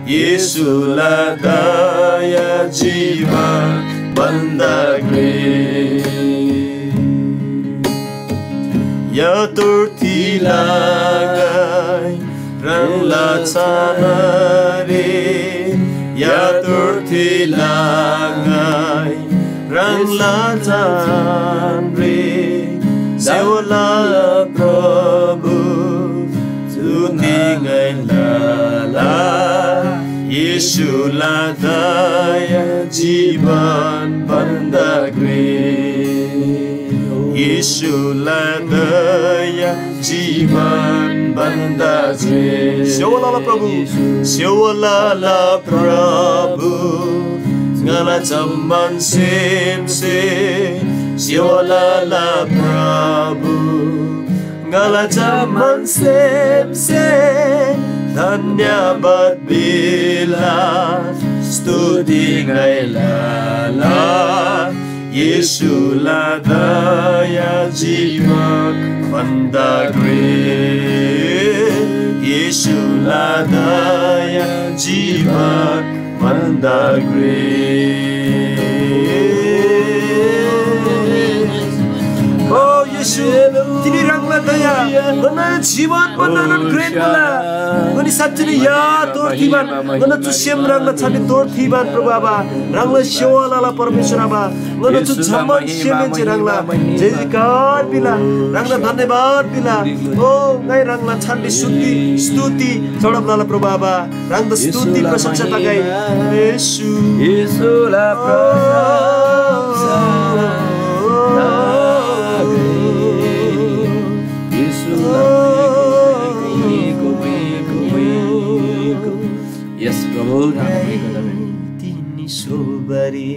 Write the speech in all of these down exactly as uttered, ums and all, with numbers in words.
येशूला दया जीवन भन्दा घ्रे। यातुर्थी लागाई ह्राङला छानरे, यातुर्थी लागाई ह्राङला छानरे, सेवाला प्रभु, स्तुति ङाइ लला। येशूला दया जीवन भन्दा घ्रे। येशूला दया जीवन भन्दा घ्रे। सेवाला प्रभु, सेवाला प्रभु, ङाला जम्‍मान सेमसे, सेवाला प्रभु, ङाला जम्‍मान सेमसे धन्‍यवाद बिला, स्तुति ङाइ लला। येशूला दया जीवन भन्दा घ्रे। येशूला दया जीवन भन्दा घ्रे। ओ येशू, तिनी ह्राङला दया ङन्‍ना जीवन भन्‍दा ह्रङ् घ्रेन मुला। ङनी साँच्‍चीरी या तोर थिबान, ङन्‍ना चु सेम ह्राङला छानी तोर थिबान प्रभु आबा, ह्राङला सेवा लला परमेश्‍वर आबा, ङन्‍ना चु जम्‍मान सेमहेन्‍से ह्राङला जय जयकार बिला, ह्राङला धन्‍यवाद बिला। ओ ङाइ ह्राङला छानी स्तुति, स्तुति चढब लला प्रभु आबा। ह्राङदा स्तुति प्रशंसा तगै। येशू। येशूला प्रशंसा तगै। येशूला यस प्रभु तिनी सोबरी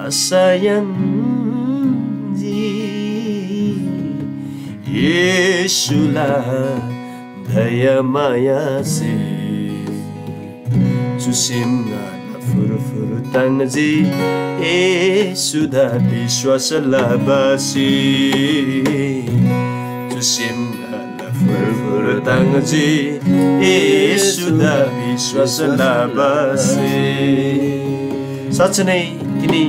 आशा याङ्जी। येशूला दयामायासे चुसेम ङाला फुरफुर ताङ्जी। येशूदा विश्‍वास लबासे चुसेम ङाला फुरफुर ताङ्जी। येशूदा विश्‍वास लबासे। साँच्‍चै नै तिनी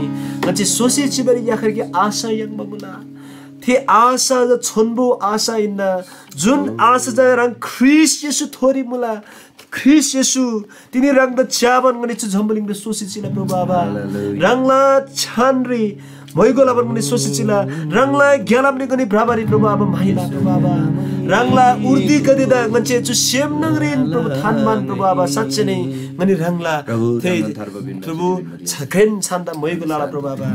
ङन्‍से सोसी चिबारी याखर कि आशा याङ्बा मुला। थे आशा चा छोन्‍बो आशा हिन्‍ना, जुन आशा चा ह्राङ ख्रीष्‍ट येशू थोरी मुला। ख्रीष्‍ट येशू, तिनी ह्राङदा च्‍याबान ङनी चु जम्‍बुलिङरी सोसी चिला प्रभु आबा। हालेलुया। ह्राङला छानरी म्‍हाइगो लबान ङनी सोसी चिला। ह्राङला ग्‍यालामरी ङनी भ्रबारी प्रभु आबा म्‍हाइला प्रभु आबा। ह्राङला उर्दीगदेदा ङन्‍से चु सेम न्‍हङरीन प्रभु थान्‍बान प्रभु आबा। साँच्‍चै नै ङनी ह्राङला प्रभु, थे थान्‍बान थार्बा बिन्‍ना प्रभु छानदा म्‍हाइगो लला प्रभु आबा।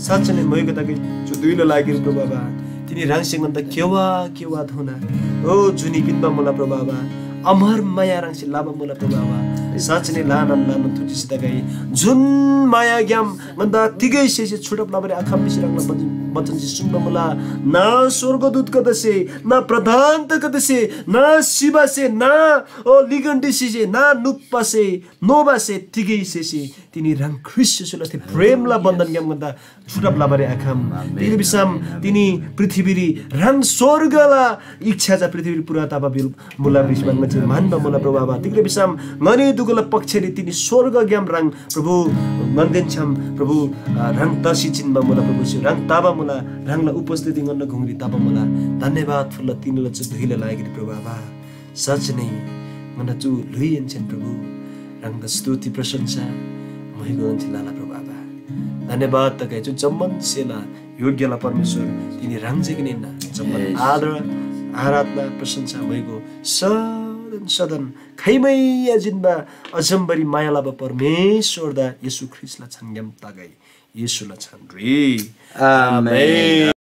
साँच्‍चै नै म्‍हाइगो तगै चु धुइला लागिरी प्रभु आबा। तिनी ह्राङसे ङन्‍दा केवा केवा धोना ओ जुनी पिन्‍बा मुला प्रभु आबा। अमर माया ह्राङसे लबा मुला प्रभु आबा। साँच्‍चै नै ल्‍हानान ल्‍हानान थुचिसी तगै जुन मायाग्‍याम ङन्‍दा तिगै स्‍हेसे छुटब लबारी आखम भिसी ह्राङला बचन, बचनसे सुङ्बा मुला। ना स्‍वर्गदूतगदेसे, ना प्रधानतागदेसे, ना सिबासे, ना ओ लिगन्‍डीसे, ना नुप्‍पासे, नोबासे तिगै स्‍हेसे तिनी ह्राङ ख्रीष्‍ट येशूला थे प्रेमला बन्‍धनग्‍याम ङन्‍दा छुटब लबारी आखम। तिग्‍दा भिसम तिनी पृथ्‍वीरी ह्राङ स्‍वर्गला इच्छा चा पृथ्‍वीरी पूरा तबा बिल मुला भिसी ङन्‍से म्‍हन्‍बा मुला प्रभु आबा। तिग्‍दा भिसम ङनी दुगुला पक्षरी तिनी स्‍वर्गग्‍याम ह्राङ प्रभु ङन्‍देन छ्‌याम प्रभु, अ, ह्राङ तसी चिन्‍बा मुला प्रभु, ह्राङ तबा मुला, ह्राङला उपस्थिति ङन्‍ना गुङरी तबा मुला। धन्‍यवाद फुल्‍ला तिनीला चु धुइला लागिरी प्रभु आबा। साँच्‍चै नै ङन्‍ना चु ल्‍हुइहेन्‍सेन प्रभु ह्राङदा स्तुति प्रशंसा म्‍हाइगो ङन्‍से लला प्रभु आबा। धन्‍यवाद तगै चु जम्‍मान सेला योग्‍यला परमेश्‍वर तिनी ह्राङ जे हिन्‍ना। जम्‍मान आदर, आराधना, प्रशंसा म्‍हाइगो सदन सदन खाइमै आजिन्‍बा अजम्‍बरी माया लबा परमेश्‍वरदा येशू ख्रीष्‍टला छानग्‍याम तगै येशूला छानरी। आमेन।